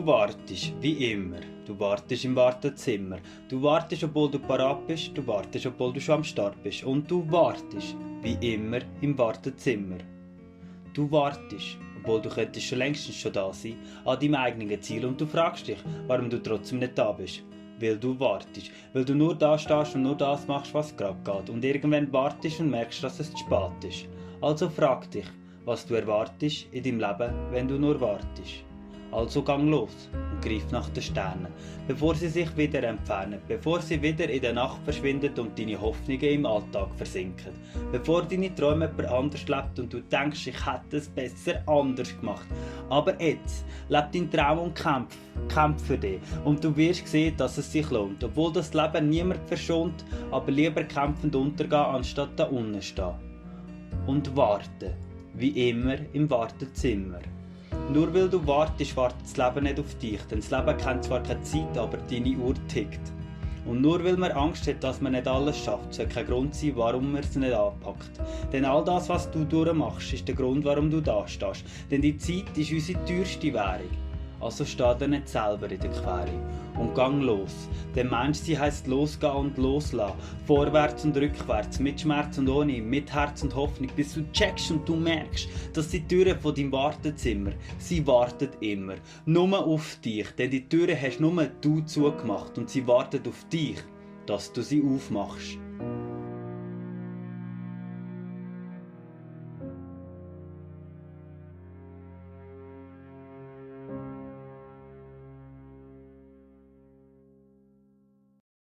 Du wartest, wie immer. Du wartest im Wartezimmer. Du wartest, obwohl du parat bist. Du wartest, obwohl du schon am Start bist. Und du wartest, wie immer, im Wartezimmer. Du wartest, obwohl du könntest schon längstens schon da sein, an deinem eigenen Ziel. Und du fragst dich, warum du trotzdem nicht da bist. Weil du wartest. Weil du nur da stehst und nur das machst, was gerade geht. Und irgendwann wartest und merkst, dass es zu spät ist. Also frag dich, was du erwartest in deinem Leben, wenn du nur wartest. Also gang los und greif nach den Sternen, bevor sie sich wieder entfernen, bevor sie wieder in der Nacht verschwinden und deine Hoffnungen im Alltag versinken, bevor deine Träume jemand anders lebt und du denkst, ich hätte es besser anders gemacht. Aber jetzt, leb deinen Traum und kämpf für dich und du wirst sehen, dass es sich lohnt, obwohl das Leben niemand verschont, aber lieber kämpfend untergehen, anstatt da unten stehen. Und warten, wie immer im Wartezimmer. Nur weil du wartest, wartet das Leben nicht auf dich, denn das Leben kennt zwar keine Zeit, aber deine Uhr tickt. Und nur weil man Angst hat, dass man nicht alles schafft, soll kein Grund sein, warum man es nicht anpackt. Denn all das, was du durchmachst, ist der Grund, warum du da stehst. Denn die Zeit ist unsere teuerste Währung. Also steh dir nicht selber in der Quere und gang los. Denn Menschsein heisst losgehen und loslassen. Vorwärts und rückwärts, mit Schmerz und ohne, mit Herz und Hoffnung, bis du checkst und du merkst, dass die Türen von deinem Wartezimmer, sie warten immer. Nur auf dich, denn die Türen hast nur du zugemacht und sie warten auf dich, dass du sie aufmachst.